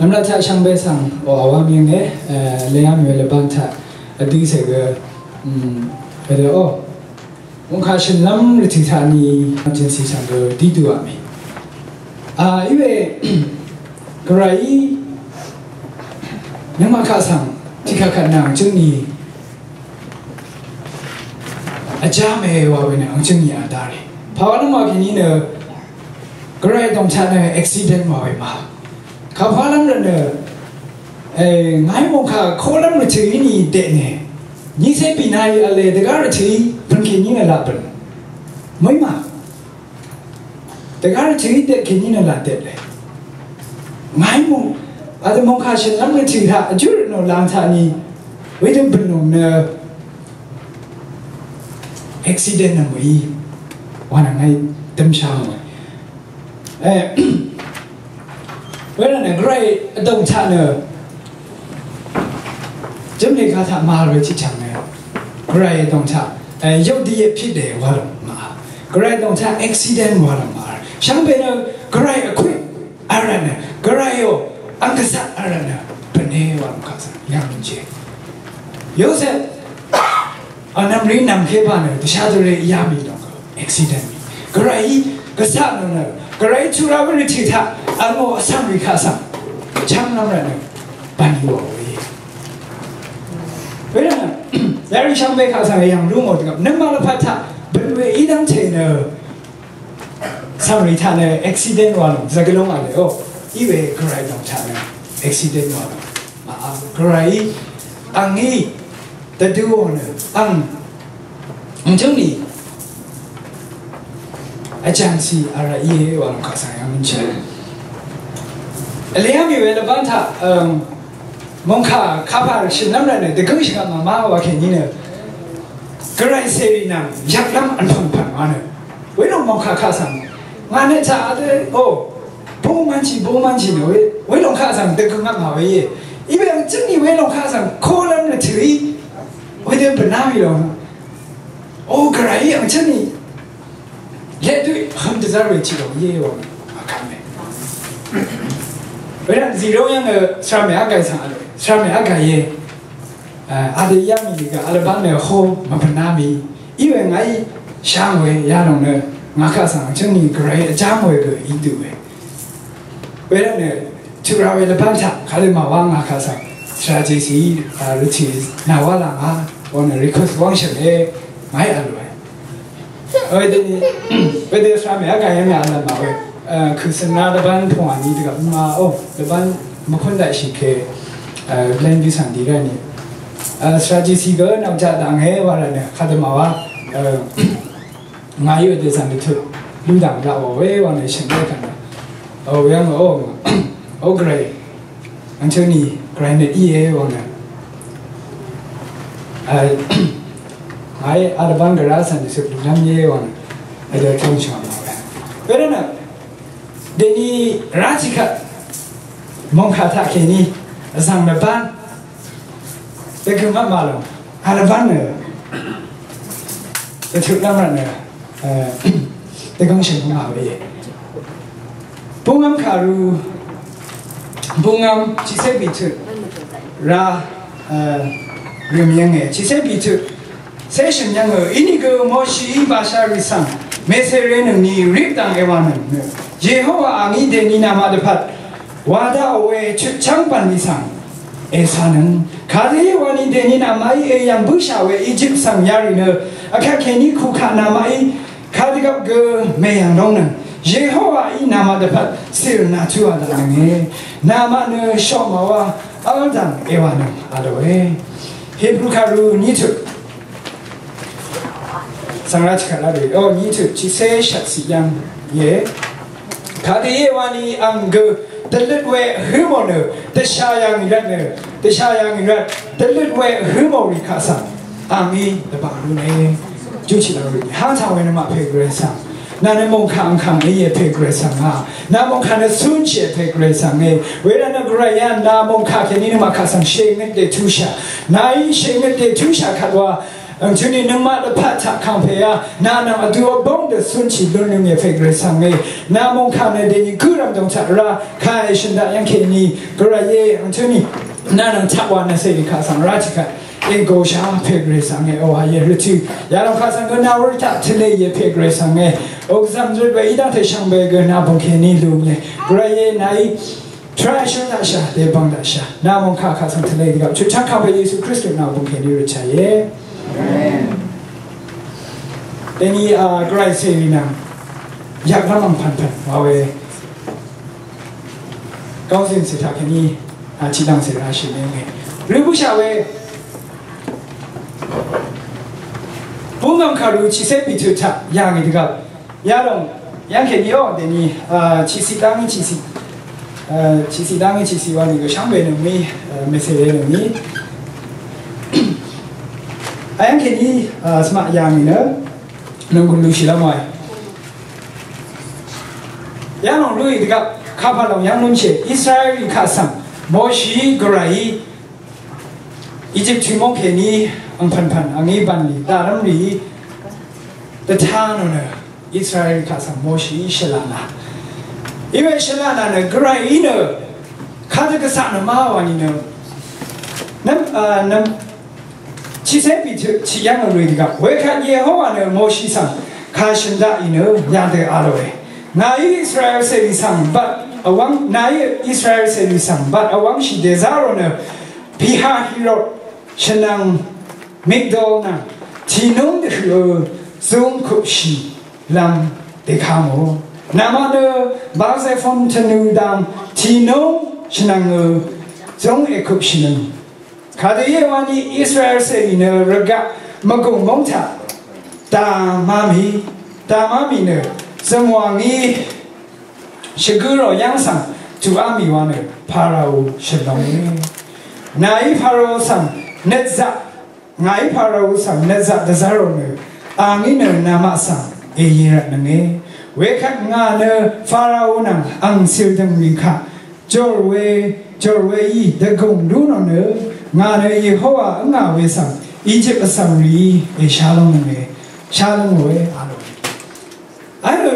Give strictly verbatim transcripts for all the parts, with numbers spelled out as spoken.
Nvmlat taq shvngbe svng o awang yenge, eh, leyam we lvban taq vdø se gø, mm, gø o. Mungkà shønlv́m rvtø̀ taq ni emergency svng gø dí dø a mì. A, iwe, Gvray nøngmaq kaq svng tiqkaq kaq nvng jøngni vjá mè wa we nø ang jøngni a dare. Pawa nøngmaq kèní nø Gvray dòng taq nø accident wa we ma. Kàpalv́m rvt nø, eh, ngàí mòngkà kólv́m rvtø̀ í ni deq nè. Nyiqcé bìnayì v̄le dvgá rvtø̀ í pø̀n kèní nø laq pø̀n. Mø̀í ma. Dvgá rvtø̀ í deq kèní nø laq deq le. Ngàí mòng, adø mòngkà shø̀nlv́m rvtø̀ taq, vjúrøt nò lang taq ni. Wedø bø̀n nòng nø accident nø mø̀í. Wa nø ngàí dømshá mø̀í. Eh, wervtnø Gvray vdòng taq nø jø̀mlì kà taq màvl we tiqchv̀ng nø Gvray vdòng taq, eh, yø dìe pit dè wa lòng màvl. Gvray vdòng taq accident wa lòng màvl. Shvngbe nø Gvray vkuy vrvtnø Gvray yo ang gvsaq vrvtnø pvne wa lòng kaq svng yv̀ng mvnje. Yosep Vnvm rì nvng kèbà nø dvshà dvrè yà mì lòng gø accident mì. Gvray gvsaq nø nø Gvray tura we rì taq vngò vsvng rì kaq svng chvng nvm rvt nø bv̀n yò we. Wervt nø yarì shvngbe kaq svng yv̀ng lú ngò dvgvp nøngmaq lvpat taq bø̀n we í dv́ngte nø Samari taq nø accident wa lòng zagvlung a lè o. Iwe Gvray lòng taq nø accident wa lòng. Ma a Gvray angí dvdú o nø ang. Ang jøng ni. Vjàngsi ara iye wa lòng kaq svng yv̀ng mvnshì. Vleyá mì we lvbán taq, um, mòngkà kapà shø̀n lv́m rvt nø dvgǿng shvngap màmá wa kèní nø. Gvray cèrì nvng yvklv́m vnpv̀ng pv̀n wa nø. Welòng mòngkà kaq svng. Ngà nø taq dø, o, bóngmv́nshì, bóngmv́nshì nø we, welòng kaq svng dvgø ngvp ngà we íe. Iwe ang jøng ni welòng kaq svng kólv́m rvtø̀ í. Wedø bv̀ná mì lòng. O, Gvray ang jøng ni. Yedø, høm dvzv́r we tiq lòng íe wòng. Akvt mè. Wedø zero yv́ng, ø, svra mè á gàí svng a lè. Svra mè á gàí íe. Eh, adø yá mì gø, a lvbán nø hó, mvpv̀n á mì. Iwe ngàí sháng we, yalòng nø, ngà kaq svng, chøng ni Gvray vjáng we gø, í dø we. Wervt nø, tuq ra we lvbán taq, kadø màwá ngà kaq svng, svra Jesi, a, rvtì, nàwá là ngà, won request wang shø̀n e, ngàí a lùe. Wedø ni, wedø svra mè á gà yv́ng yà lv́n màwe. Kø̀sø̀n na lvbán pungwà ni dvgvp ma, o, lvbán mvkún daqshì ke, lvbán bísv̀ng dì rá ni. Svra Jesi gø nv̀mjaq dv̀nge wa rvt nø, kadø màwa, ngàí wedø zv̀ng dvtut, lúdv̀ng daqò we wa nø shø̀n we kvt nø. O, yv́ng o, o, Gvray. Angchøng ni Gvray nø íe wang nø. Ai, ai, a lvbán gvray svng ni søk lvnam íe wang nø. Ai, dø tøng shvng ma we. Wervt nø. Deni rachika. Mongka ta keni. Svng lvbán. Dø gø ma ma lo. A lvbán nø. Dø tø lvm rvt nø. Eh, dvgvng shø̀n bung a we. Bungvm kàru, bungvm chise bìtøt ra, eh, rø̀m yvnge chise bìtøt se shø̀n yvngø. Inìgø Moshií basharì svng mèsèrè nøngni ripdv̀ng èwà nøng nø Yehowa angí dèni namaq dvpvt wàdaqò we chutchv́ng bv̀nlì svng ècà nøng. Kadø í wani dèni namaqí èyv̀ng bǿshà we Egypt svng yarì nø vkvt kèní kukaq namaqí kadvgvp gø mèyv̀ng lóngnøng. Yehowaí namaq dvpvt cìl nàtuq vdaq nønge. Namaq nø shokmàwa v́ldv̀ng èwà nøng vdòe. Hebru kàru nítut. Svng rá chvkvt rá bì. O, nítut tiqcé shvtciq yv́ng íe. Kadø íe wani ang gø dvløt we hǿmò nø dvsha yà ngì rvt nø dvsha yà ngì rvt dvløt we hǿmò rì kaq svng angí dvbà rune. Juqchit la rune. Hangtaq we nø maqpè gvray svng. Nà nø mòngkà angkàng íe pè gvray svng a. Nà mòngkà nø cúnshì pè gvray svng e. Wervt nø gvray yv́ng nà mòngkà kèní nø maqkaq svng shèngøt dètushà. Nàí shèngøt dètushà kvt wa. Angchuni nøngmaq dvpvt taq kangpè a, nà nvng vdu vbóng dø cúnshì lún lúngì pè Gvray svng e. Nà mòngkà nø dèni gǿ rv̀m dòng taq rá, kà èshø̀n daq yv́ng kèní, Gvray e, angchuni, nà nvng taq wa nø cèrì kaq svng rá tiqkvt. Ègòshà pè Gvray svng e, o ha ye rvtø̀. Yalòng kaq svng gø nà wur taq tvlé ye pè Gvray svng e. O gvzv̀m zøt we í dv́ngte shvngbe gø nà bø̀ng kèní lúngì. Gvray e, nàí Tvrà shø̀n daqshà, dèbvng daqshà. Nà mòngkà kaq svng tvlé dvgvp. Chutchv́ng kàngpè Yesu Kristu nà bø̀ng kèní rvchà íe. Amen. Dèni, a, Gvray cèrì nvng yaq lv́m angpv̀npv̀n wa we. Gvzìn cè taq kèní, a, tiqdv̀ng cè rashì mèngè. Rø bǿshà we. Búngv̀m kàru tiqcé Piter taq yà ngì dvgvp. Yalòng, yv́ng kèní o, dèní, a, tiqciq dv́ngí tiqciq, a, tiqciq dv́ngí tiqciq wa nìgø shvngbe nøngmí, a, mèsèlé nøngmí. A yv́ng kèní, a, svmaq yà ngì nø, nònggùn lushì lv́m wae. Yalòng luì dvgvp, kapà lòng yv́ng lúnshì, Israel rì kaq svng, Moshi Gvrayí, Egypt tø̀móng kèní, angpv̀npv̀n, angí bv̀nlì, daqlv́m rìí, dvtá nò nø, Israel kaq svng Moshi shvlaq la. Iwe shvlaq la nø Gvray í nø kadø gvsaq nø má wa ni nø. Nvm, a, nvm, tiqcé Piter tiq yv́ng vl rì dvgvp. Wekvt Yehowa nø Moshi svng kà shø̀n daqì nø yadø a lòe. Nàí Israel cèrì svng bvt vwv́ng, nàí Israel cèrì svng bvt vwv́ngshì dèzá rò nø Pihahirot shvnvng Migdol nvng tìnúng dvhø̀ zungkupshì lv́m dèkangò. Namaq nø Baal-Zephon tvnø dang tìnúng shvnvng zung èkupshìnøng. Kadø íe wani Israel cèrì nø rvgaq mvgùng móng taq dàmá mì, dàmá mì nø zø̀ngwà ngí shvgø rò yv́ng svng tuqá mì wa nø Farao shø̀n lòngì. Nàí Farao svng nøtzaq, ngàí Farao svng nøtzaq dvzv́r rò nø, a ngí nø namaq svng èyí rvtnøngì. Wekvt ngà nø Farao nvng ang cìldø̀ng rì kaq jòr we, jòr we í dvgùng lú nò nø, ngà nø Yehowa ǿngà we svng Egypt vsvng rìí èshá lóngnøngì, shá lóngòe a lòe. Àng nø,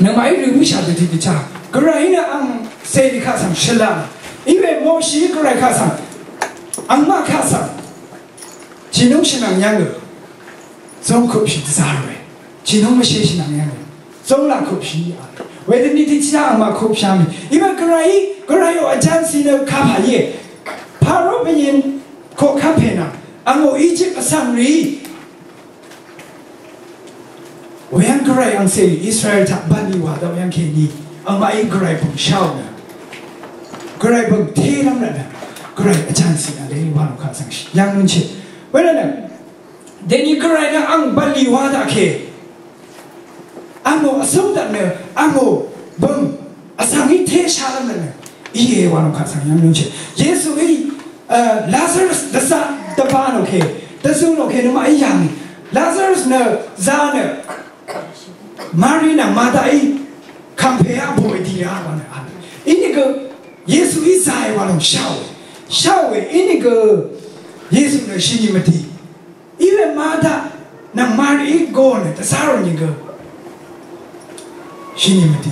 nøngmaqí rø mø̀shà dø tiqdvchá. Gvray nø ang cèrì kaq svng shvlaq. Iwe Moshi Gvray kaq svng. Angmaq kaq svng. Tìnúng shvnvng yv́ng ø. Zungkupshì dvzá ròe. Tìnúng mvshé shvnvng yv́ng ø. Zunglaq kupshì a. Wedøni tiqchá angmaq kupshà mì. Iwe Gvray, Gvray ò vjvn cì nø kapà íe. Paro bvyin koqkv́m pè nvng. Angò Egypt vsvng rì. Weyv́ng Gvray angcè Israel taq bv̀nlì wà dvp yv́ng kèní angmaqí Gvray bø̀ng sháò nø Gvray bø̀ng té lv́m rvt nø Gvray vjvn cì nø dèní wà nò kaq zv̀ngshì yv́ng lúnshì. Wervt nø dèní Gvray nø ang bv̀nlì wà dvp kè angò vsúng dvp nø angò bø̀ng vsvng í té shá lv́m rvt nø íe wà nò kaq zv̀ng yv́ng lúnshì. Yesuí, e, Lazarus dvzaq dvbà nò kè dvzù nò kè nø maqí yà mì. Lazarus nø zà nø Mari nvng Marthaí kàngpè á bòe dì rá wa nø a. Inìgø Yesuí zàì wa lòng sháòe. Sháòe inìgø Yesu nø shìnì mvdì. Iwe Martha nvng Marií go nø dvzá rò nìgø shìnì mvdì.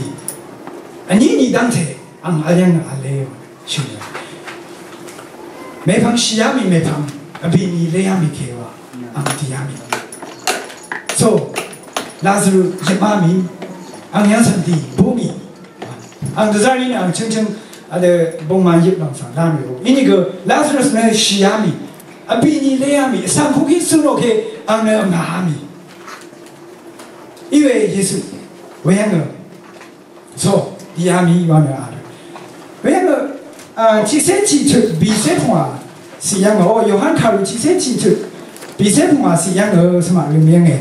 Vní ni dv́ngte ang vl yv́ng nø vle wa nø shìnì. Mèpvng shìá mì mèpvng vbìnì léá mì kèwa ang dìá mì. So Lazarus yvpmá mì ang yv́ng svng dì bú mì. Ang dvzv́r í nø ang chøngchøng vdø bungmà yøp lòng svng lá mì bú. Inìgø Lazarus nø shìá mì. Vbìnì léá mì. Vsvng kukí cunò kè ang nø vngàá mì. Iwe Yesu weyv́ng nø So, dìá mì wa nø a. Weyv́ng nø, a, tiqcé tiqtut bìcé pvngwà cì yv́ng nø, o, Yohan kàru tiqcé tiqtut bìcé pvngwà cì yv́ng nø, svmaq rø mì yv́ng e.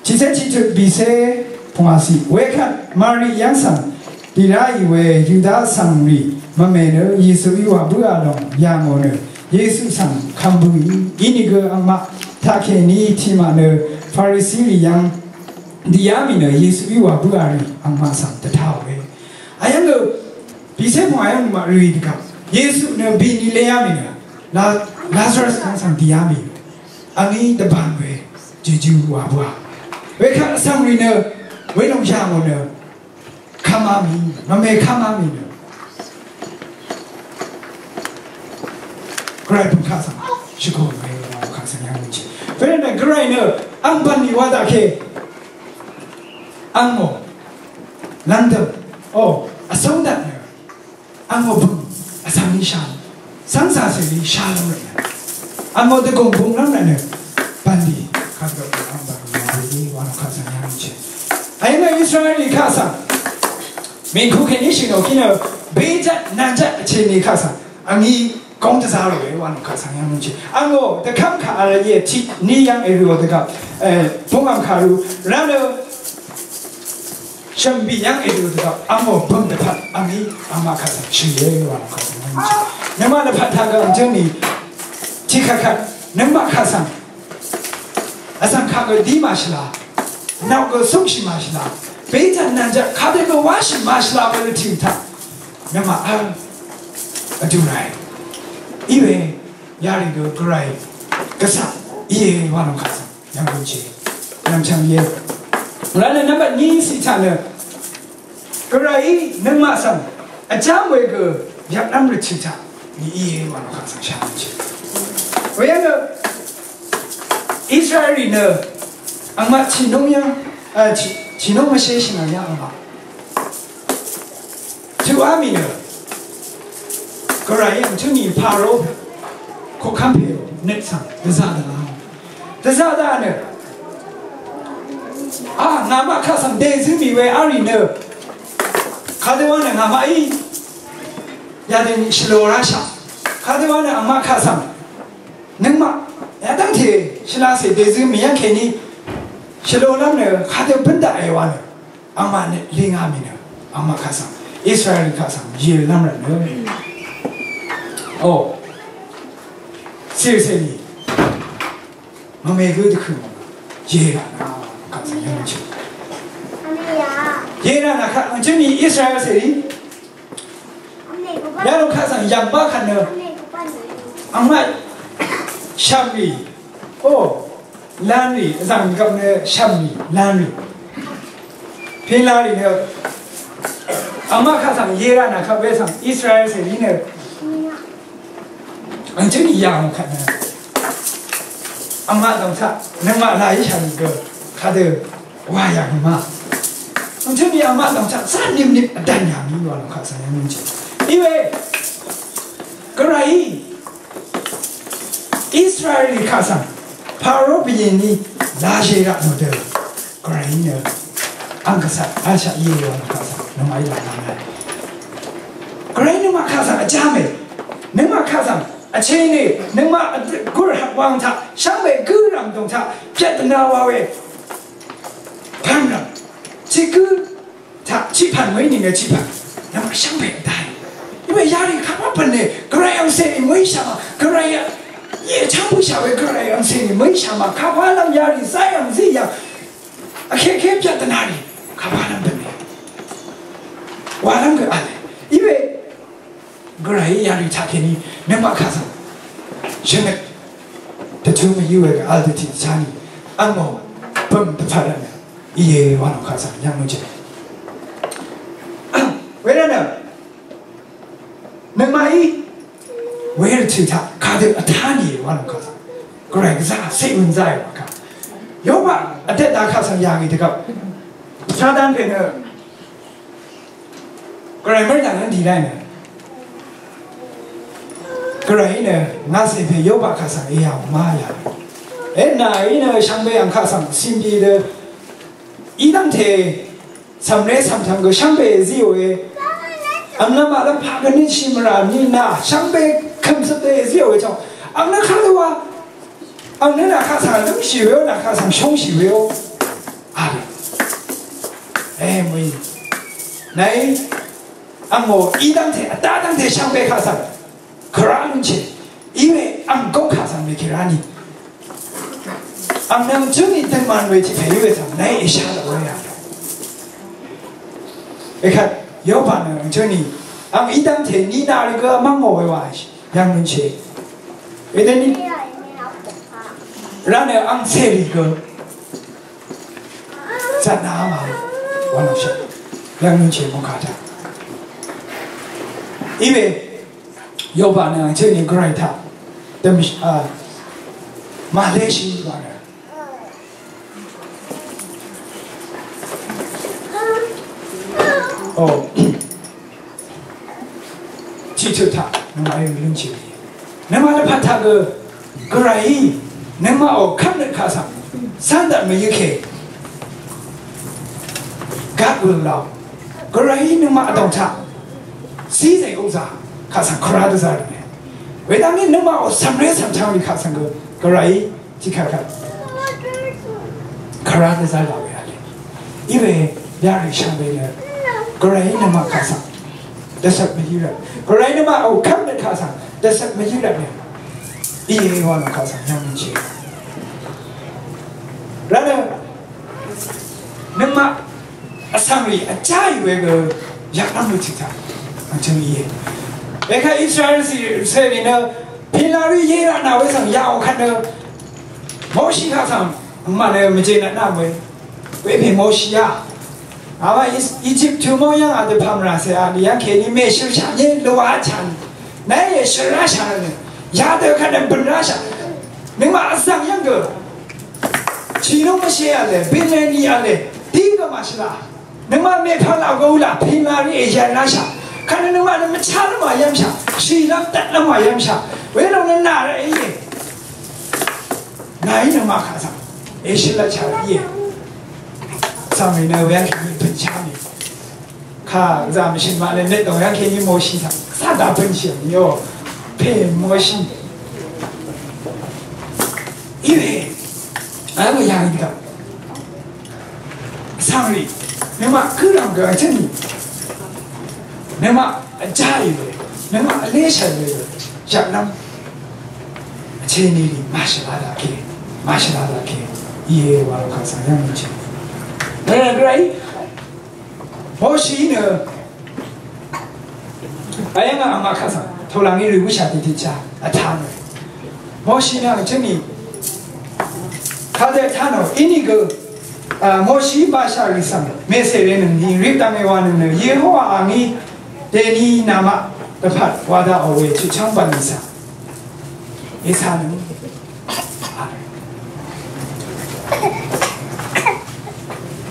Tiqcé tiqtut bìcé pvngwà cì, wekvt Mari yv́ng svng, dì ráì we Yuda vsvng rì, mvmè nø Yesuí wà bǿà lòng yà ngò nø, Yesu svng kvm bøì, inìgø angmaq taqkèní tiqmaq nø Farisi rì yv́ng, dìá mì nø Yesuí wà bǿà rì angmaq svng dvtáòe. Ayv́ng nø bìcé pvngwà yv́ng maq rì dvgvp Yesu nø bìnì léá mì nø La-, Lazarus yv́ng svng dìá mì. Angí dvbàn we jejú wa bwa. Wekvt vsvng rì nø, welòng yà ngò nø, kvmá mì, mvme kvmá mì nø. Gvray bø̀n kaq svng, shvgùn we wa kaq svng yv̀ng mì chì. Wervt nø Gvray nø, ang bv̀n mì wa daqke. Angò, London, o, vsvng daq nø. Angò bø̀ng vsvng ní shá. Svng zàcè ní shá lv́m rvt nø. Angò dvgùng bung lv́m rvt nø. Bv̀nlì. Kàgø ang bv̀ng yà rì wà nò kaq svng yà rì chè. Ayv́ng Israel rì kaq svng. Mìngkú kèní shì nò kí nø. Bejvt nv̀njvt vchè ní kaq svng. Angí góng dvzá rò we wà nò kaq svng yà rì chè. Angò dvkv́m kaq vl yè tiq ní yv́ng èrì wò dvgvp. Eh, bung ang kaq rú. Rvt nø. Shvmbì yv́ng èdø dvgvp, angò bø̀ng dvpvt, angí, angmaq kaq svng shø̀yé wa nò kaq svng yv́ng shø̀yé. Nøngmaq dvpvt taq gø ang jǿng ni, tiqkvtkvt, nøngmaq kaq svng, vsvng kaq gø dí màshvla, nvk gø cúngshì màshvla, bejvt nv̀njvt kadø gø wáshì màshvla we rvtø̀ taq, nøngmaq vl, vdø ràì. Iwe, yarì gø gvray, gvsaq, íe wa nò kaq svng. Yv̀ngbùn shì. Yv̀ngchv̀ng íe. Rvnø nvmbat ní cìtaq nø. Gvrayí nøngmaq svng. Vjám we gø yv̀ngnv́m rvtì taq. Ni íe wa nò kaq svng shà nì shì. Weyv́ng nø. Israel rì nø. Angmaq tìnúng yv́ng. A, tì, tìnúng mvshé shì ngà yv́ng angmaq. Tuq á mì nø. Gvray yv̀ng tø̄ mì Paro. Koqkv́m pè nøt svng. Dvzaq dvzaq. Dvzaq dvzaq nø. A, ngàmaq kaq svng dèzø̄ mì we á rì nø. Kadø wa nø ngàmaqí. Yadø shvlò rashaq. Kadø wa nø angmaq kaq svng. Nøngmaq. Yadv́ngte shvlacè dèzø̄ mì yv́ng kèní. Shvlò lv́m nø. Kadø bǿn daqe wa nø. Angmaq nø lingá mì nø angmaq kaq svng Israel kaq svng yø̀ lv́m rvt nø. O. Sircè ni. Mvme gø dvkø̀ mò. Yera na kaq svng yv́ng mvchø. Yera na kaq mvchø ni Israel cèrì. Yalòng kaq svng yv̀ng bá kvt nø. Angmaq shv̀m rì. O. Lanrì, vzv̀ng gvp nø shv̀mrì, lanrì. Pin lanrì nø. Angmaq kaq svng yera nà kaq we svng Israel cèrì nø. Angcøn yà mò kvt nø. Angmaq dòng taq, nøngmaq làí shv̀mrì gø, kadø, wa yà mì ma. Angcøn yà angmaq dòng taq, zá nip nip vdv̀n yà mì wa lòng kaq svng yà mì jì. Iwe, gvray, Israel rì kaq svng Paro bìyèní lajè raq nò dø. Gvray nø ang gvsaq vlshaq íe wa nò kaq svng nøngmaqí laq nà. Gvray nøngmaq kaq svng vjá mè. Nøngmaq kaq svng vchè nø nøngmaq gur haq wang taq shvngbe gø rv̀m dòng taq pyvt dvna wa we. Pv̀nrv̀m. Tiq gø Taq, tiq pv̀n mø̀í nìnø tiq pv̀n. Nvmà shvngbe dai. Iwe yarì kaq mvpv̀n nø, gvray angcè nì mø̀í shà, gvray a, ye chvng bø̀shà we gvray angcè nì mø̀í shà mà, kaq wa lv́m yarì zay ang zí yà. Vkeke pyvt dvnarì, kaq wa lv́m bv̀n nø. Wa lv́m gø vl. Iwe, Gvray yarì taqkèní nøngmaq kaq svng shvngøt dvtú mvyǿ we gø vl dvtì dvchá nì vngò bø̀m dvpvt rvtnø íe wa nò kaq svng yv́ng mø̀jø̀. Wervtnø nøngmaqí wervtø̀ taq kadø vtá nìe wa nò kaq svng Gvray gvzá vsè wø̀n záì wa kaq. Yoba vdvt daq kaq svng yà ngì dvgvp. Satan pè nø Gvray mv́rdv̀ng v́n dì ráì nø. Gvray í nø ngàcè pè Yoba kaq svng èyà má yà. Ènà í nø shvngbe ang kaq svng cìnbì dø í dv́ngte cv̀mré cv̀mtv̀ng gø shvngbe èzíò we. Ang nø màlv́m pà gvnø shì mvrà ní nà shvngbe kø̀mcøp dø èzíò we chòng. Ang nø kaq dø wa. Ang nø nà kaq svng lǿmshì we ó, nà kaq svng shóngshì we ó. Amen. Amen. Nàí, angò í dv́ngte, vdá dv́ngte shvngbe kaq svng. Kvrá lúnshì. Iwe, ang góng kaq svng mèkèrá nì. Ang nvng jǿngì døngman we tiq pè í we svng, nàí èshá lv́m we yà. Èkvt, Yoba nø, ang jǿngì. Ang í dv́ngte, nìnà rì gø, mv́ngò we wa. Yv̀ng mø̀nshì. Wedø nì. Rvnø ang cèrì gø zàtnà mà wà nòshà yv̀ng nunchè mòngkà taq. Iwe Yoba nø ang cèrì gvray taq dvmì, a, màleshì wà nø. O. Tiqtø taq nøngmaq í lúnshì. Nøngmaq lvpat taq gø gvray nøngmaq ò kv́mnøt kaq svng cv́n dvt mvyǿ ke. God will allow. Gvray nøngmaq vdòng taq cízè uzà kaq svng kvrá dvzá rvme. Wedv́ngí nøngmaq ò cv̀mré cv̀mchvng rì kaq svng gø gvray tiqkvt kvt kvrá dvzá laq we v̄le. Iwe yarì shvngbe nø gvray nøngmaq kaq svng dvcvt mvyǿ rvt. Gvray nøngmaq ò kv́mnøt kaq svng dvcvt mvyǿ rvt nø. Iye wa nø kaq svng yv̀ng mvnshì. Rvt nø nøngmaq vsvng rì vjáì we gø yv̀ng mvnshì taq. Vjøng iye. Wekvt Israel cèrì nø pìnlari ye rvtnà we svng yà ò kvt nø Moshi kaq svng mvnø mvjè nvtnà we. Wepè Moshi yà. Àwa Egypt tø mò yv̀ng a dø pv̀m rà cè a nì yv̀ng kèní mèshøl shà yé lùwà chà nì. Nà yè shøl rà shà nø. Yadø kvt nø bø̀n rà shà. Nøngmaq vzv̀ng yv̀ng gø. Chìlúng mvshé v̄le, bìnleni v̄le. Dí gø màshvla. Nøngmaq mèpvng laq gø wulaq pìnlari èyv̀n rà shà. Kvt nø nøngmaq nø mvchá lvmà yv̀mshà. Shìlv́m dvt lvmà yv̀mshà. Welòng nø nà rvt íe. Nàí nøngmaq kaq svng èshøl lvtshà íe. Svng rì nø weyv́ng kèní pø̀nshá mì. Kà zà mvshø̀n maq nø nøt dòng yv́ng kèní Moshi svng. Sá dà pø̀nshì mì o. Pè Moshi. Íwe. Vl mø yà í dvgvp. Vsvng rì nøngmaq gǿrv̀m gø vjǿn nì. Nøngmaq vjáì we, nøngmaq vléshàì we, jaqlv́m vcheni rì màshvla daqke, màshvla daqke. Íe wa lò kaq svng yv́ng mø̀nshì. Nø gvray Moshi nø Ayv́ng a angmaq kaq svng tòlàngí rì wíshà dìdìchá vtá nø. Moshi nø angcǿngì kadø vtá nò. Inìgø, a, Moshi bashà rì svng mèsèrènøng ni rip dvng èwànøng nø Yehowa angí dèni namaq dvpvt wa daqò we chutchv́ng bv̀nlì svng ècà nøng.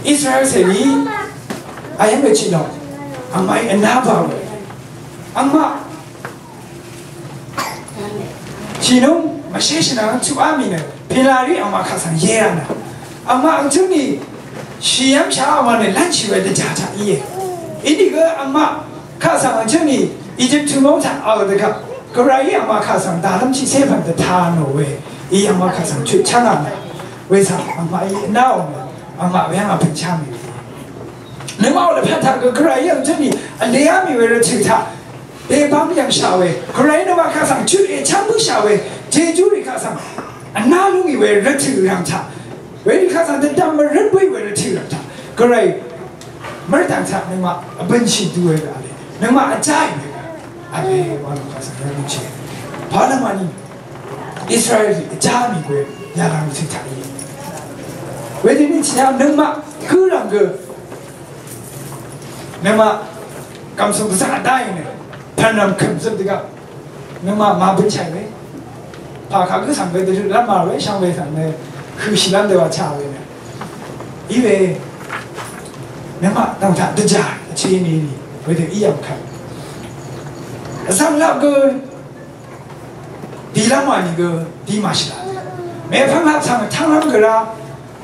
Israel cèrì ayv́ng gø chì lòng angmaqí vná bàò. Angmaq chì nung mvshé shvnvng tuqá mì nø pìnlari angmaq kaq svng yé rvnø. Angmaq angcǿngni shìyv́ngshà angmaq nø lv́nshì we dvjà taq íe. Inìgø angmaq kaq svng angcǿngni Egypt tø̀móng taq vl dvgvp gvrayí angmaq kaq svng dàlv́m tiqcé pv̀n dvtā nò we. Í angmaq kaq svng chutchv́ngà nø. Wesvng angmaqí vnáò nø angmaq we angmaq pø̀nshá mì we. Nøngmaq ò lvpat taq gø gvrayí angcǿngni vleá mì we rvtø̀ taq dèbvng yv̀ngshà we. Gvrayí nøngmaq kaq svng chut èchv́ng bǿshà we. Jejúrì kaq svng vná lú ngì we rvtø̀ rv̀ng taq. Werì kaq svng dvdvm mvrǿt bǿì we rvtø̀ rv̀ng taq. Gvray mv́rdv̀ng taq nøngmaq vbø̀nshì dú we gø vle. Nøngmaq vjáì we gø vle wa lò kaq svng yv́ng mvchì. Pàlv́m wani Israel vjá mì we yalv̀ng rvtø̀ taq íe. Wedøni tìyaq nøngmaq gǿrv̀ng gø Nøngmaq gv̀msùng dvzaq dá í nø pv̀nrv̀m kø̀m zøp dvgvp. Nøngmaq màbønshàì we. Pà kagǿ svng we dvrøq lv́m màrò we shvngbe svng nø høqshìlv́m dø wa chà we nø. Í we nøngmaq dv̀ngtaq dvjà vcheni ni wedø í yv̀ng kvt. Vzv̀ng lap gø dìlv́m wà nìgø dì màshvla. Mèpvng lap svng tv́nglv́m gø rá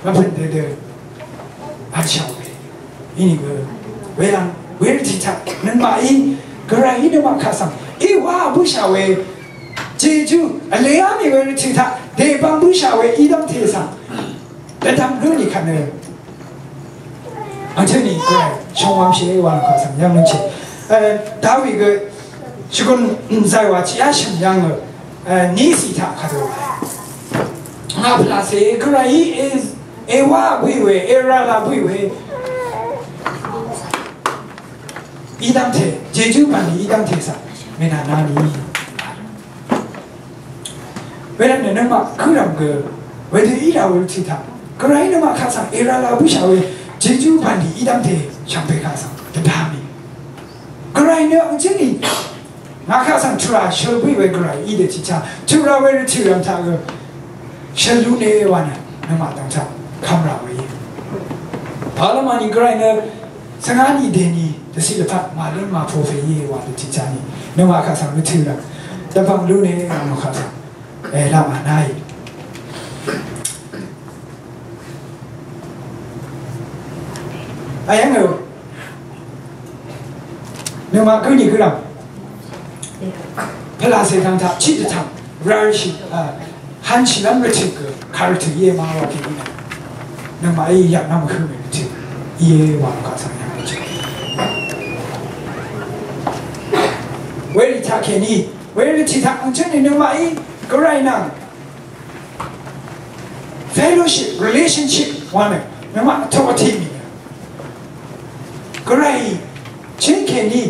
mvpø̀n dø dø. Vnshà we. Inìgø welvng wervtì taq nøngmaqí gvrayí nøngmaq kaq svng í wa bǿshà we. Jejú vleá mì we rvtø̀ taq dèbvng bǿshà we í dv́ngte svng dvdvm gǿ nì kvt nø. Angcøni gvray shongwamshì wa nò kaq svng yv́ng lúnshì. Dawi gø shvgùn mzay wa tiqyá shø̀m yv́ng nø. Nìsì taq kadø wa. Ngà pvlàcè gvrayí e Ewa bø̀ì we, erala bø̀ì we. Í dv́ngte, Jejú bv̀nlì í dv́ngte svng mènànani. Wervtnø nøngmaq kǿrv̀m gø Wedø í rà we rvtø̀ taq Gvray nøngmaq kaq svng èrà la bǿshà we jejú bv̀nlì í dv́ngte shvngbe kaq svng dvdvm í. Gvray nø angcǿngì ngà kaq svng tvrà shøl bǿì we Gvray í dø tiqchá tvrà we rvtø̀ rv̀m taq gø shøl lúne wa nø nøngmaq dv̀ng taq kv́m rà we í. Pàlv́m màni Gvray nø svngá ni dèni dvciq lvpat màlǿn màpò pè íe wa dø tiqchá ni nøngmaq kaq svng rvtø̀ rv̀m dvbvng lúne wa nøngmaq kaq svng èlaq mànáì. Ayv́ng ø nøngmaq gǿ nìgǿ rv̀m pvlàcè dv̀ng taq chiq dvtv̀ng rarshì a hanshìlv́m rvtø̀ gø kàrvtø̀ íe ma wa kèní nø nøngmaqí yaqnv́m hø mè rvtø̀ íe wa kaq svng yv́ng rvtø̀. Werì taq kèní werì tiq taq angchøng ni nøngmaqí Gvray nvng fellowship, relationship wa nø nøngmaq tø vtì mì nø Gvray chøng kèní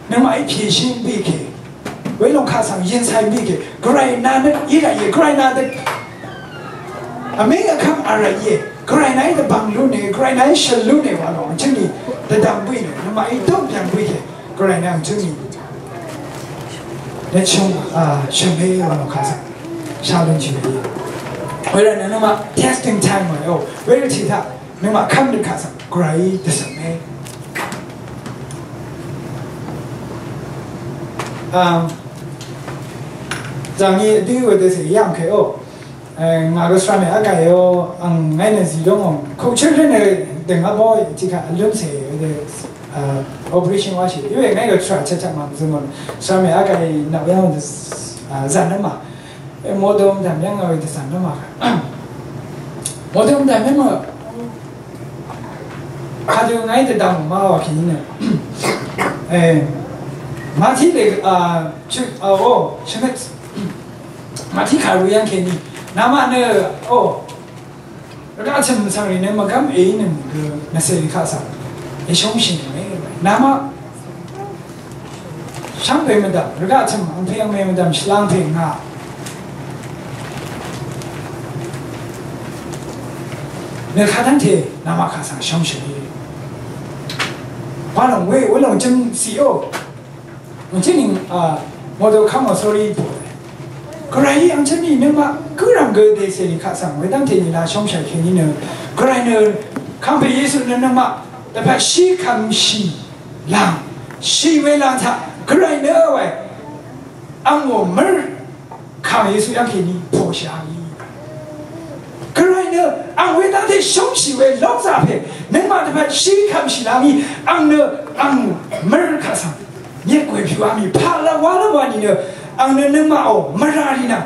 nøngmaqí pèshí bì kè welòng kaq svng yønshai bì kè Gvray na nø í rà íe, Gvray na dø vmíng vkv́m a rà íe, Gvray na í dvbvng lú nìe, Gvray na í shøl lú nìe wa lòng chøng ni dvdvm bì nø nøngmaqí dø byv̀ng bì kè Gvray nvng jøni. Nvchung a shvmé wa nvkasa shalun jime. Wera nvma testing time wa yo. Wera chita nvma kam nvkasa Gvray dvsvmé. Um, zangi di wa dvsvmé yang ke o. Ngà gø svra mè vgà èò ang ngàí nø zì lóng òng. Kukchø lún nø dø̀ng vbó tiqkà vlúmcè dø operation wáshì. Iwe ngàí gø svra chvchvt màmzø mò. Svra mè vgà è nvp yv́ng dø zàn nø mà. Modum dv̀m yv́ng ngà we dø zàn nø mà. Modum dv̀m yv́ng ngà. Kadø ngàí dø dv̀m mà wà kì nø. Màtí lè chø o shvngøt. Màtí kàru yv́ng kèní. Namaq nø o. Rvgaq chø̀m svng rì nø mvgv́m èí nø mvgø nvcèrì kaq svng. Èshóngshì nø mè. Namaq. Shvngbe mvdv̀m. Rvgaq chø̀m angpè angmè mvdv̀m shvlangpè ngà. Nø kadv́ngte namaq kaq svng shóngshì. Wa lòng we, we lòng chø̀m sì o. Angchøni a model kamo sori po. Gvray angchøni nøngmaq gø rvm gø dvcèrì kaq svng wedv́ngte ni la shóngshàì kèní nø Gvray nø kàngpè Yesu nø nøngmaq dvpvt shí kvmshì lv̀ng shì we lv̀ng taq Gvray nø we angò mør kàng Yesu yv́ng kèní poshì angì. Gvray nø ang wedv́ngte shóngshì we lóngzà pè nøngmaq dvpvt shí kvmshì lv̀ngì ang nø ang mør kaq svng. Nyet gwe pyuami pala wala wani nø ang nø nøngmaqò mvrari nvng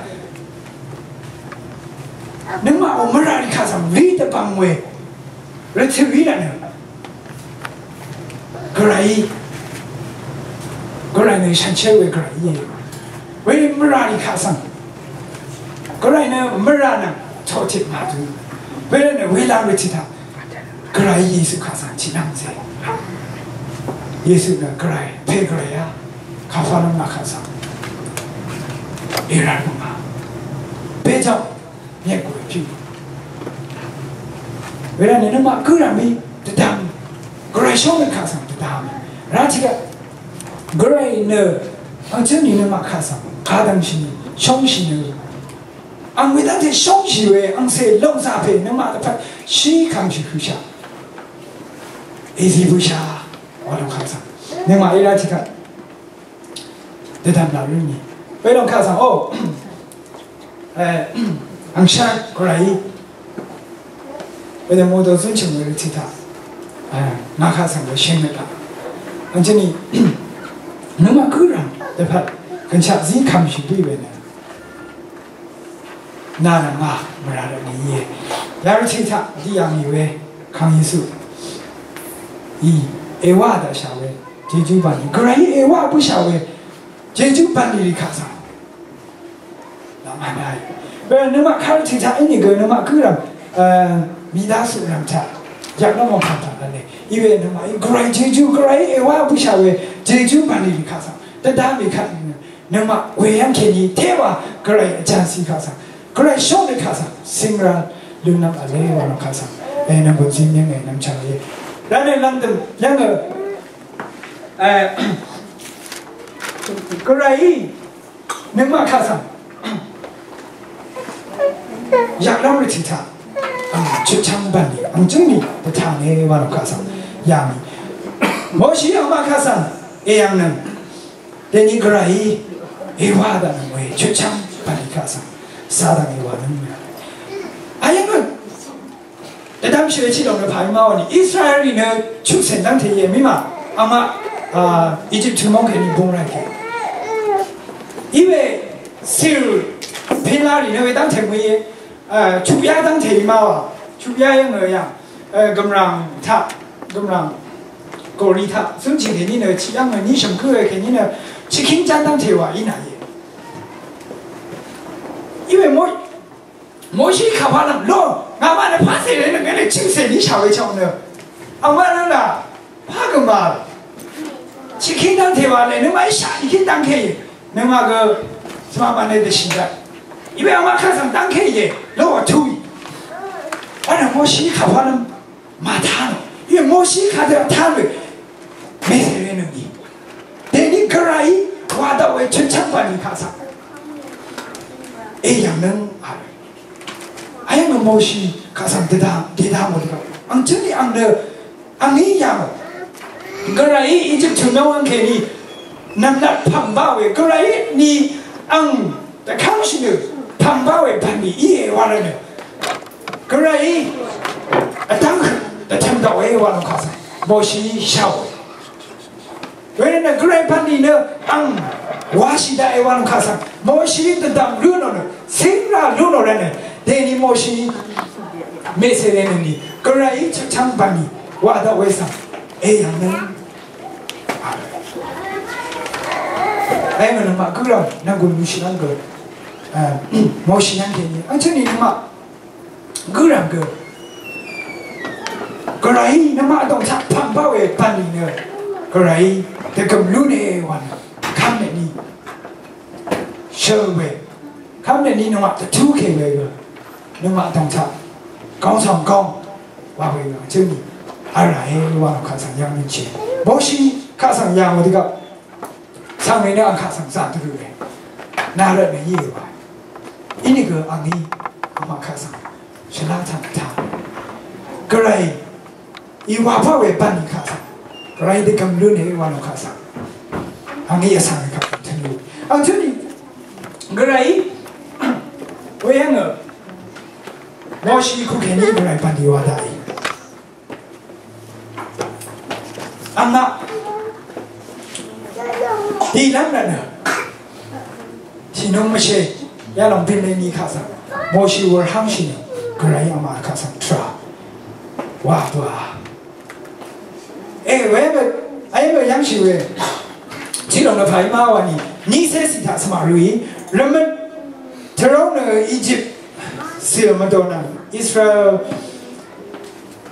nøngmaqò mvrari kaq svng ri dvbvng we rvtø̀ ri nvng nø Gvray Gvray nø shansher we Gvray íe. We mvrari kaq svng Gvray nø mvra nvng toqtip màdø. We nø we lang we tiq taq Gvray Yesu kaq svng tiq nvng zè. Yesu nø Gvray, pè Gvray a. Kàfalv́m nà kaq svng. Iran mvnga. Pè jvp. Nyet gø pì. Wera nø nøngmaq gø rv̀m í dvdvm. Gvray shóngshì kaq svng dvdvm. Rvtiq gvray nø angchøni nøngmaq kaq svng kadvngshì ni shóngshì nø. Ang wedv́ngte shóngshì we angcè lóngzà pè nøngmaq dvpvt shí kvmshì høshaq. Èzì bøshaq. Wa lòng kaq svng. Nøngmaq í rvtiq kaq. Dvdvm laq rønni. Wedø kaq svng o. Angshaq Gvray. Wedø model zunchøng we rvtì taq. Ngà kaq svng we sheng nø taq. Angchøni. Nøngmaq gø rvm dvpvt gønshaq zí kvmshì bø we nø. Nà nvng a mvrà rvt nìe. Yarvtì taq dì yà ngì we kàng Yesu. Í èwà daqshà we jejú bv̀nlì. Gvray èwà bǿshà we jejú bv̀nlì rì kaq svng. Nà mvnà í. Bè nøngmaq kàrvtì taq ínìgø nøngmaq gǿ rv̀m mìdá suq rv̀m taq. Yaq nvng mò kaq taq nvle. Í we nøngmaq í Gvray jejú Gvray èwà bǿshà we jejú bv̀nlì rì kaq svng. Dvdvm rì kaq nvng. Nøngmaq weyv́ng kèní tewa Gvray vjànsì kaq svng Gvray shónøt kaq svng síngrá lúnlv́m v̄le wa lòng kaq svng, e, nv̀ngbùn zín yv́ng e nvmchvng íe. Rvnø lvngdø̀m yv́ng e, e, Gvrayí nøngmaq kaq svng yaqlv́m rvtì taq ang chutchv́ng bv̀nlì ang jǿngni dvtane wa lòng kaq svng yà mì. Moshi angmaq kaq svng èyv̀ng nøng dèni Gvrayí èwà daq nøng we chutchv́ng bv̀nlì kaq svng sa dv̀ng èwà nøng we. Ayv̀ng nøng Dvdvm shø̀lvchí lòng nø pàí má wà nì Israel rì nø chukcè dv́ngte íe mí mà angmaq, a, Egypt tø̄ móng kèní bung rà kè. Iwe sir pila rì nø we dv́ngte mø̀í íe, a, chukyá dv́ngte í má wà. Chukyá yv́ng nø yà, a, gv̀mràng taq, gv̀mràng gòrí taq zúnjì kèní nø chiq yv́ng nø ní shø̀m gǿ we kèní nø chiq kíng ján dv́ngte wà í nà íe. Iwe mó Moshi kàpà nvng lo ngàmaq nø pà cèrè nø ngà nø chø̀m cèrè ní shàwe chvng nø. Angmaq nø là pà gø mà. Chiq kíng dv́ngte wa lè nø màí shaq í kíng dv́ngke. Nø mà gø svma mà nø dvshì dvt. Iwe angmaq kaq svng dv́ngke íe. Lo wa tuí. Wa nø Moshi kàpà nvng Màtá nò. Yø Moshi kàdø tán we. Mèsèrè nø ni. Dèní Gvrayí wa daq we chønchv́ng bv̀nlì kaq svng. Èyv̀ng nøng a we. Ayv̀ng nø Moshi kaq svng dèdá, dèdá mò dvgvp. Ang chønni ang nø, ang í yà mò. Gvrayí Egypt tø̀m yv́ng kèní. Nv̀mlat pv̀m bá we. Gvrayí ni ang Dvkv́ngshì nø pv̀ng bá we bv̀nlì íe wa rvt nø Gvrayí vdv́ng dvtø̀m daq we wa lòng kaq svng Moshi shá we. Wervt nø Gvray bv̀nlì nø ang washì daq e wa lòng kaq svng Moshi dvdv̀m lú nò nø cíngrà lú nò rvt nø dèní Moshi mèsèrè nø ni Gvrayí chvchv́ng bv̀nlì wa daq we svng èyv̀ng nø Eng nøngmaq gø rv̀m nvng gø lushì nvng gø, eh, Moshi nvng kèní. Angchøni nøngmaq gø rv̀m gø. Gvray nøngmaq dòng taq pv̀m bá we bv̀nlì nø. Gvray dvgø̀m lú nè wa nø. Kv́m nèní. Shøl we. Kv́m nèní nøngmaq dvtú kè we gø. Nøngmaq dòng taq. Góng sòng góng. Wa we gø. Angchøni. Vl rà e wa kaq svng yv̀ng nìchì. Moshi kaq svng yv̀ng we dvgvp. Svng we nø ang kaq svng zà dvrø we. Nà rvt nø íe wa. Inìgø angí angmaq kaq svng shvlá tvng vtá. Gvray í wa pà we bv̀nlì kaq svng. Gvray dvgv̀m lún we wa nò kaq svng. Angí vsvng we kaq svng tvnø. Ang tøni Gvray we yv̀ng nø Moshi kukèní Gvray bv̀nlì wa daqì. Angmaq dìlv́m rvtnø tìnung mvshe yalòng bìnleni kaq svng Moshi wur hangshì nø Gvray angmaq kaq svng tvrà wa bøà. E we bø, e bø yv́ngshì we. Tìlòng nø pàí má wani nícé cì taq svmaq røì rvmøt tvróng nø Egypt cìl mvdò nvng Israel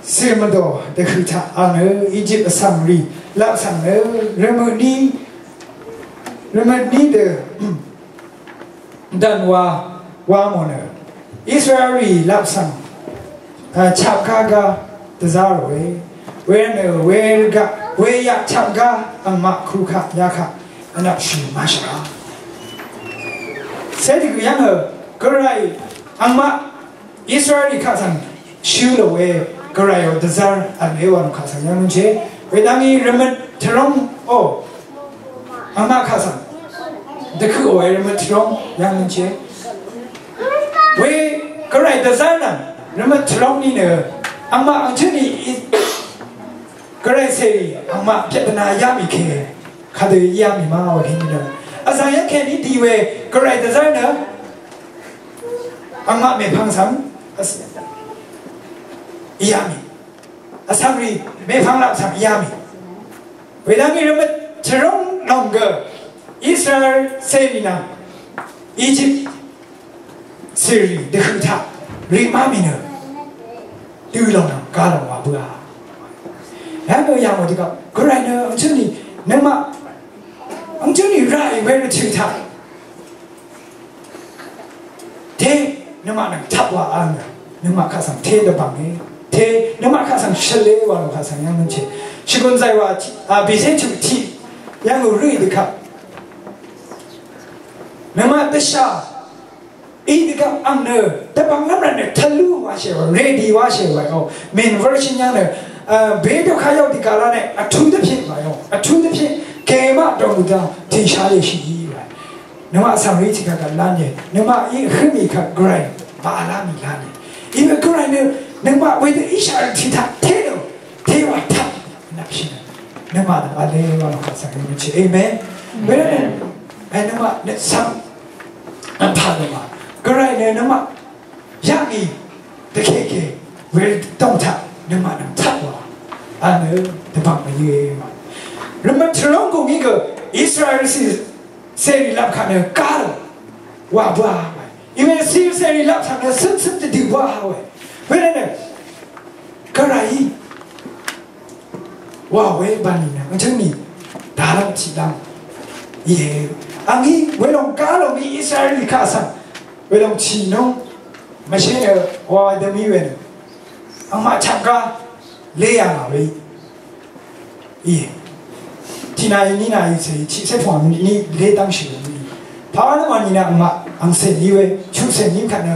Sìmvdò dvhø̀ taq ang nø Egypt vsvng rì lap svng nø rvmøtní rvmøtní dø dv̀n wa wa mò nø Israel rì lap svng, a, chapgá gá dvzá ròe. Wervtnø wervgaq weyaq chapgá angmaq krukaq yakaq vnvpshì mashvra. Cé dvgø̀ yv́ng hø Gvray angmaq Israel rì kaq svng shø̄ lò we Gvrayò dvzv́r vl we wà nò kaq svng yv́ng nunche. Wedv́ngí rvmøt tvróng o. Angmaq kaq svng dvkøq o we rvmøt tvróng yv́ng nunche. We Gvray dvzv́r nvng rvmøt tvróng ni nø angmaq angchøni Gvray cèrì angmaq pyvtna yá mì ke. Kadø yá mì ma wa kèní nø. Vzv̀ng yv́ng kèní di we Gvray dvzv́r nø. Angmaq mèpvng svng. Yá mì. Vsvng rì mèpvng lap svng yá mì. Wedv́ngí rvmøt tvrúng lòng gø. Israel cèrì nvng. Egypt Siri dvhø taq rì má mì nø dø lòng nvng ga lòng wà bøà. Yà nø yà mò dvgvp Gvray nø angchøni nøngmaq angchøni rà í we rvtø̀ taq. Te Nøngmaq nvng tvp wa vl nø, nøngmaq kaq svng te dvbvng e. Te, nøngmaq kaq svng shvle wa lòng kaq svng yv́ng mvnche. Shvgùn zàì wa, a, bèzé chø̀m tiq yv́ng ò rø dvkvp. Nøngmaq dvshà í dvgvp ang nø, dvbvng lv́m rvt nø, tvlú wa shè wa, ready wa shè wa, o, main version yv́ng nø, a, bèdø kayò dvgvp la nø, vtu dvpit wa, o, vtu dvpit, kèmaq dòng dvdvng, tìshà lè shì í wa. Nøngmaq svng rì tiq kaq gv̀n lán yè. Nøngmaq í hømì kaq Gvray baq lá mì lán yè. Í we Gvray nø nøngmaq wedø Israel tiq taq té dø. Té wa taq. Nvpshì nø. Nøngmaq dø vle wa lòng kaq svng rì mvchì. Amen. Wedø nø. Nøngmaq nø svng. Nvpà nøngmaq. Gvray nø nøngmaq. Yaqì dvkeke we dòng taq nøngmaq nvng taq wa. Anø dvbvng mvyø. Rvmøt tvrong gø ngí gø Israel sì sèrì lap kaq nø gá dø wa bwa. Iwe sì sèrì lap kaq nø søn søn dvdø wa we. Wenø nø gvray wa we bv̀nlì nø vjǿngni dàlv́m tiqlv́m. Ye. Angí welòng gá lòng í Israel kaq svng welòng tì núng mvshé nø wa dø mí we nø angmaq chapgá lé yà ngà we. Ye. Tì nàí ní nàí cè tiqcé pvngà mvnit ní lé dv́ngshì we mí. Pàwá nø mànì nø angmaq angcè ní we chuqcè ní kvt nø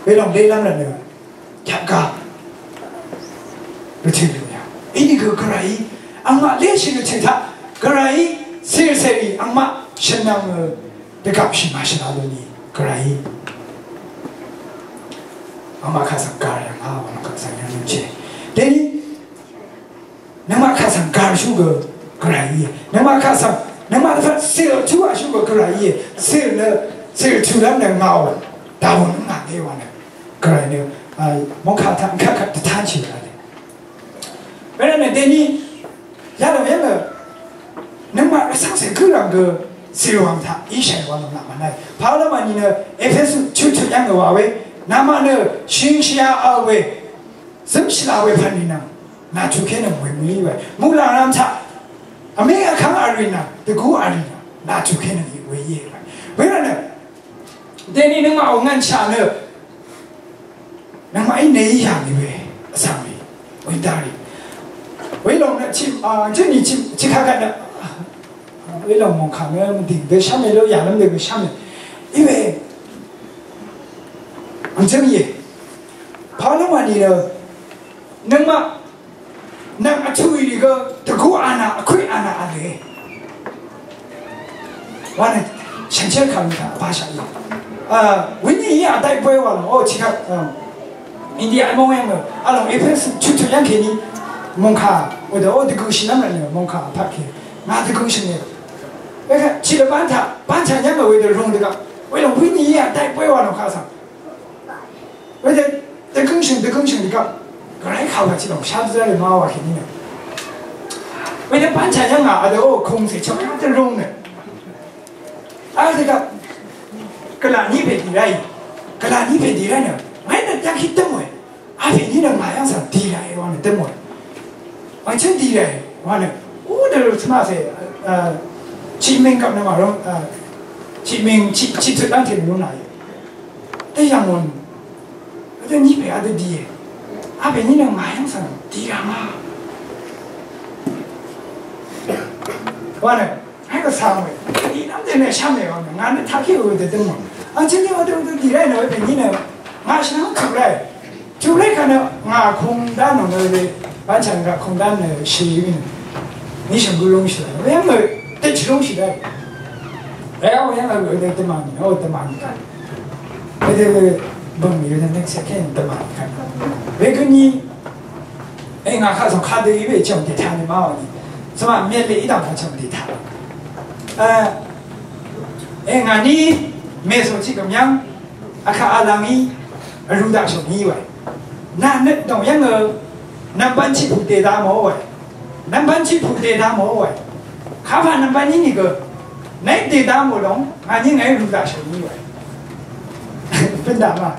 welòng lé lv́m rvt nø Kaq gaq. Rvtø̀ lùyà. Inìgø gvray. Angmaq leshì rvtø̀ taq. Gvray. Sèrì sèrì. Angmaq shvnvng dvgapshì màshvla lùni. Gvray. Angmaq kaq svng gvray angmaq kaq svng yv̀ng lùnshì. Dèni. Nøngmaq kaq svng gàrshú gø gvray íe. Nøngmaq kaq svng, nøngmaq dvpvt sìl tūwàshú gø gvray íe. Sìl nø, sìl tūlv́m nø ngàò. Dàwùn ngà ngé wa nø. Gvray nø, a, mòngkà taq, nkvt kvt dvtánshì wa nø. Wervtnø dèní, yalòng yv́ng nø, nøngmaq rvcv́ngcè gǿrv̀ng gø, sìl wv̀ng taq, íshàì wa nø ngà mvnai. Pàwlv́m vní nø, Epesu chuq chuq yv́ng gø wa we, namaq nø, shìngshìa a we, zǿmshìla we pv̀nlì nvng. Nà tuké nøng we mø̀í we. Muqlàng rvm taq. Vmé vkv́ng vrí nvng. Dvgú vrí nvng. Nà tuké nøng we íe we. Wervtnø. Dèní nøngmaq ò ngv̀nshà nø. Nøngmaq í nèí yà nì we. Vsvng rì. Wendá rì. Welòng nø chim, a, jøní chim, chikagvt nø. Welòng mòngkà nø mvdìng dø shv́m we ló yà lv́m dø gø shv́m we. Í we. Vjǿm íe. Pàwlv́m vní nø. Nøngmaq Nvng vtú í rì gø dvgú anà, vkúí anà v̄le. Wa nø, shànshér kàlù taq, bashaq í. A, wíní í vdai bwe wa lòng, o, chikaq, a, India mong yv́ng nø, a lòng Epesu chuq chuq yv́ng kèní, mòngkà, o dø, o dvgø shì nv́m rvt nø, mòngkà, paqkè, ngà dvgø shì nø. Wekvt, chilvbán taq, bánchà yv́ng nø, wedø rung dvgaq, welòng wíní í vdai bwe wa lòng kaq svng. Wedø, dvgøngshø̀ng, dvgøngshø̀ng dvgvp. Gvray kàwà chì lòng shá dvzv́r rì má wà kèní nø. Wedø bánchà yv́ng ngà, adø ó kung cè chøk yv́ng dvlung nø. Adø dvgvp. Gvlà ní pè dì ráì. Gvlà ní pè dì ráì nø. Ngàí nø yv́ng hí dv́m we. Apè ní nø ngà yv́ng svng dì ráì wa nø dv́m we. Wàngchǿn dì ràì wa nø, ó dø rø tmaqcè, a, chiqming gvp nø màrú, a, chiqming, chiq, chiq tøt dv́ngte nø rú nàì. Dø yv̀ngmùn, dø ní pè a dø dìe. A pè ní nø ngà yv́ng svng dì rà ma. Wa nø, Hé gø sá mòe. Í nv́m dø nø shv́m mè wa nø. Ngà nø taq kí ø dø dø mò. Ang chøn ní wa dø dø dì ráì nø we pè ní nø. Ngà shvnvng køp ráì. Jù ráì kà nø ngà kung dán nø nø we. Bánchà ngà kung dán nø shì wí nø. Ní shvng gø lúng shì ráì. Weyv́ng nø dø chì lúng shì ráì. Weyv́ng weyv́ng nø dø dø mà nì. Ó dø mà nì kà. Weyv́ng dø bø̀ng nì we nø next second dø mà nì kà. Wegø ní Ē, ngà kaq zòng kadø í we chø̀m dètaq nø ma wà nì. Svma mv̄n lè í dv̀ng kaq chø̀m dètaq. Ē, ē, ngà ní mèsò tiq gø̀m yv́ng, vkaq vlang í, vrū daqshò ní wà. Nà nøt dòng yv́ng ø, nv̀mbv̄n tiq pù dèda mò wà. Nv̀mbv̄n tiq pù dèda mò wà. Kapà nv̀mbv̄n í nìgø, nèí dèda mò lòng, ngà ní ngàí vrū daqshò ní wà. Bǿn daq ma.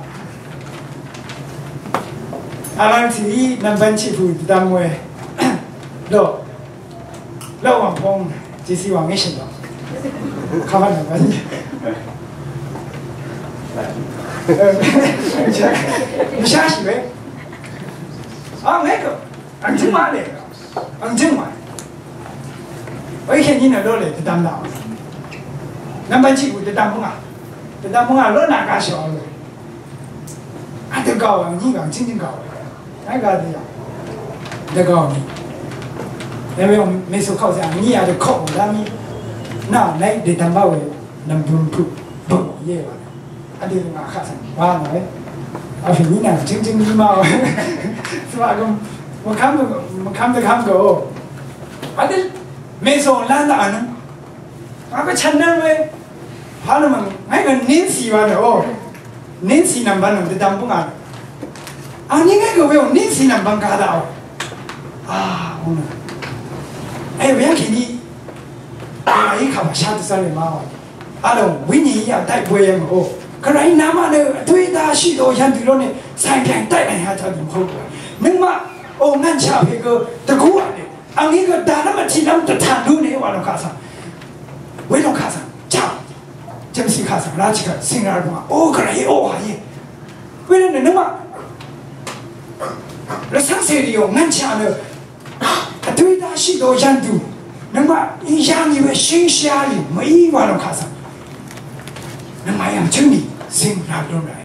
Vlang tìí nv̀mbv̄n tiq pù dvdvm we. Lò. Lò wv̀ng pong jèsì wv̀ng í shø̀n lò. Kàwv̀n nv̀mbv̄n. Mvshá shì we. A, ngé gø. Ang jǿng wa le. Ang jǿng wa. Oi, kèní nø ló le, dvdvm la. Nvmbat jì gø dvdvm mvngà. Dvdvm mvngà ló nà gashì wa le. A, dvgao ang ní gàng jǿng jǿng gao. Ai ga dvya. Dvgao ni. Yà we mèsò kau zà ang ní a dvkok dvdvm ni. Nà, nà dvdvm ba we. Nvmbøng pø. Bøng ye wa. Adø ngà kaq svng wa nòe. Vpè ní nvng jøng jøng ní ma we. Svng gø mvkvm dø, mvkvm dø kvm gø. Adø mèsòng lán daq vnøng. Ngà gø chvn nvng we. Pà nø mvng ngàí gø Nancy wa nø o. Nancy nvng bvng nøng dvdvm bøng a. Angní ngàí gø we o Nancy nvng bvng ga daq o. A, o nø. Ey, we yv́ng kèní. Ngàí kà bvng shá dvzv́r we ma wa. အားလုံးဝိညာဉ်ရေးအတိုက်ပွဲရဲ့မဟုတ် ခရစ်နာမနဲ့အသွေးသားရှိသောရန်သူတို့နဲ့ဆိုင်ပြိုင်တိုက်နိုင်ရကြသူမဟုတ်ဘူး။ နမအိုငန့်ချဖေကတကူရတယ်။ အငိကဒါနမထီနမ်တထန်ဒူးနေဝါလောခါဆာဝေလောခါဆာချာကျမစီခါဆာရာချီကစင်ရာဘွားအိုခရစ်အိုဟာယေဝေနနမလဆန်းစေရီယောငန့်ချာနဲ့ အသွေးသားရှိသောရန်သူနမအီရန်ကြီးပဲရှင်းရှားယူမအီးဝါတော့ခါစားနမယံချူနီစင်ရာလုံး